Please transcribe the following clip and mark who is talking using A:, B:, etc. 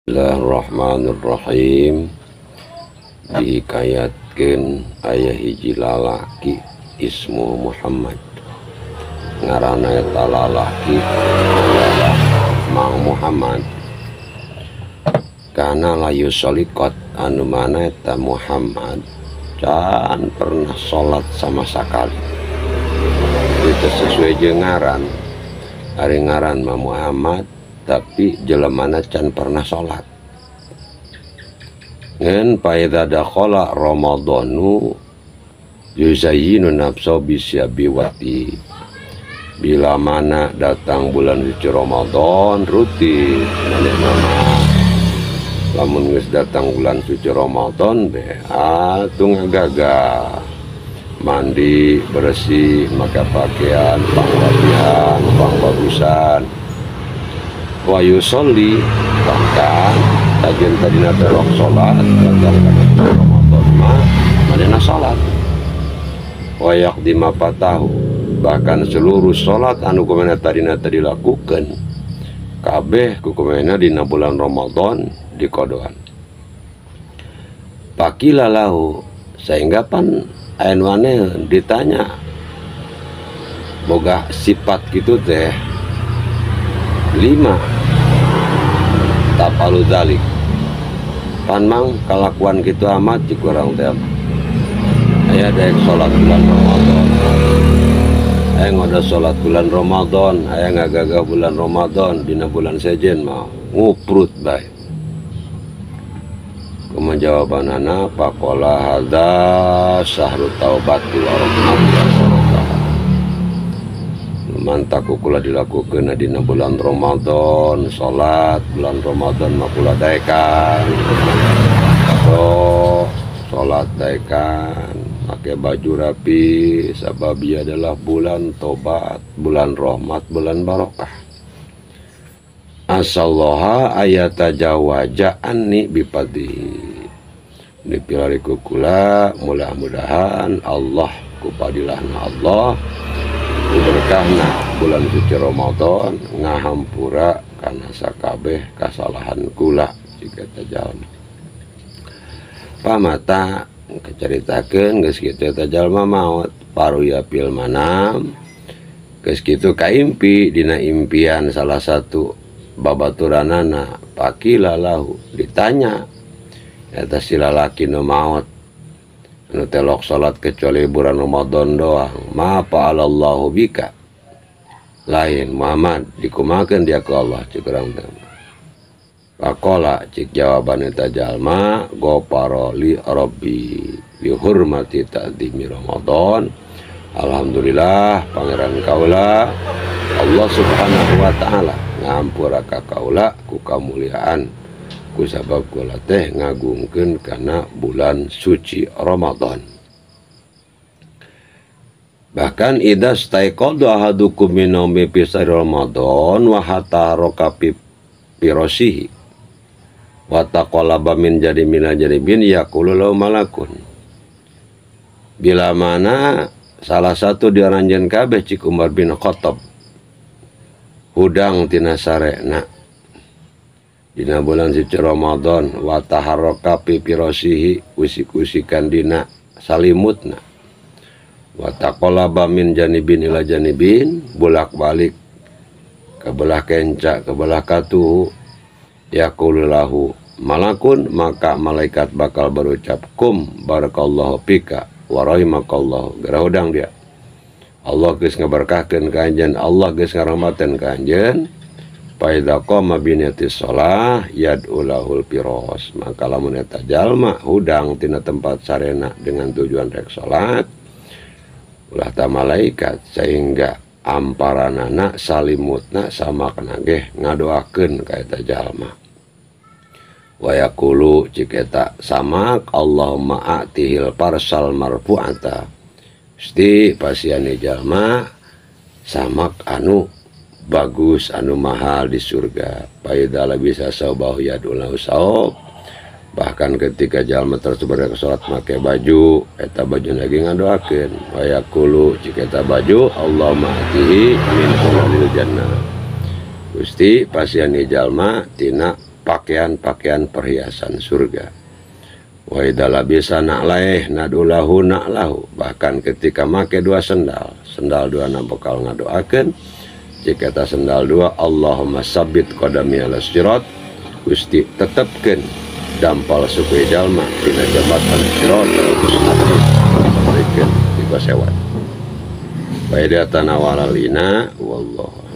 A: Bismillahirrahmanirrahim. Dihikayatkeun aya hiji lalaki ismu Muhammad, ngaranna eta lalaki adalah Mang Muhammad. Kana layu sholikot anu mana eta Muhammad can pernah sholat sama sekali. Itu sesuai jeung ngaran, ari ngaran mah Muhammad tapi jelemana can pernah sholat. Ngan paida dakhala Ramadhanu yuzayyinu nafsahu bisyabi wati. Bila mana datang bulan suci Ramadan rutin manehna mah lamun geus datang bulan suci Ramadan be atuh ngagagah mandi bersih, maka pakaian pangrapihan, pangbagusan, wa yusolli, bahkan tajen tadina terok salat datang kana Ramadan mah manehna salat, wa yaqdima fatahu, bahkan seluruh salat anu kumaha tadina tadi dilakukeun kabeh ku kumaha dina bulan Ramadan dikodoan. Pakila lahu, sehingga pan aya nu aneh ditanya boga sifat kitu teh lima tapalu zalik, pan mang kalakuan kitu amat cik urang teh. Aya daek salat bulan Ramadan, aya ngoda salat bulan Ramadan, aya ngagagah bulan Ramadan dina bulan sejen mah nguprut bae. Kumaha jawabanana? Faqala hadza syahrut taubati wa rahmah. Mantaku kula dilakukeun dina bulan Ramadan, salat bulan Ramadan mah kula daekan. Oh, salat daekan, pakai baju rapi, sabab ieu adalah bulan tobat, bulan rahmat, bulan barokah. Asallaha ayatajawaja anni bipadi. Dipilariku kula mudah-mudahan Allah kupadilahna Allah berkahna bulan suci Ramadan ngahampura kana sakabeh kasalahan kula jika tajalma. Pamata keceritakeun geus kitu eta jalma maot paruya fil manam, geus kitu kaimpi dina impian salah satu babaturanana, pakila lahu, ditanya eta si lalaki nu maot anu telok salat kecuali bulan Ramadan doang, ma fa'alallahu bika, lain Muhammad dikumakeun dia ku Allah cik urang teh. Faqala, cik jawaban eta jalma, ghafara li rabbi li hurmati ta'zimi Ramadan. Alhamdulillah pangeran kaula Allah Subhanahu wa taala ngampura ka kaula ku kamuliaan ku sabab kula teh ngagungkeun kana bulan suci Ramadan. Bahkan idza staiqadha ahadukum min naumi fi sahri Ramadan wa hatta raka fi firasihi wa taqallaba min jadi mina janibin yaqulu lahu malakun. Bila mana salah satu di aranjeun kabeh cik Umar bin Khattab hudang tina sarena dina bulan suci Ramadan wa taharraka fi firasihi, usik-usikan dina salimutna, wa taqallaba min janibin ila janibin, bolak-balik ke belah kenca ke belah katuhu, yaqulu lahu malakun, maka malaikat bakal berucap kum barakallahu fika wa rahimakallahu. Gerah hudang dia, Allah geus ngaberkahkeun ka anjeun, Allah geus ngarahmateun ka anjeun. Fa idza qama bi niyati shalah yad'ulahul firas, maka lamun eta jalma hudang tina tempat sarena dengan tujuan rek salat, ulah ta malaikat sehingga amparanana salimutna sama kana ge ngadoakeun ka eta jalma. Wa yaqulu cik eta samak Allahumma atihil parsal marfu'ata, Gusti pasiane jalma samak anu bagus anu mahal di surga. Paida bisa saubahu yadullahu saub, bahkan ketika jalma tersebut rek salat make baju eta baju lagi ngadoakeun, wa yaqulu cik eta baju Allahumma atihi min hulil jannah, Gusti pasiane jalma tina pakaian-pakaian perhiasan surga. Wa idza labisa na'laih nadulahu na'lahu, bahkan ketika make dua sendal, sendal dua na bakal ngadoakeun jika eta sendal dua, Allahumma sabbit qadami ala sirat, Gusti tetepkeun dampal suku jalma dina jabatan sirat mustaqim sampaikan di sewat. Wa idza tanawala lina wallahu.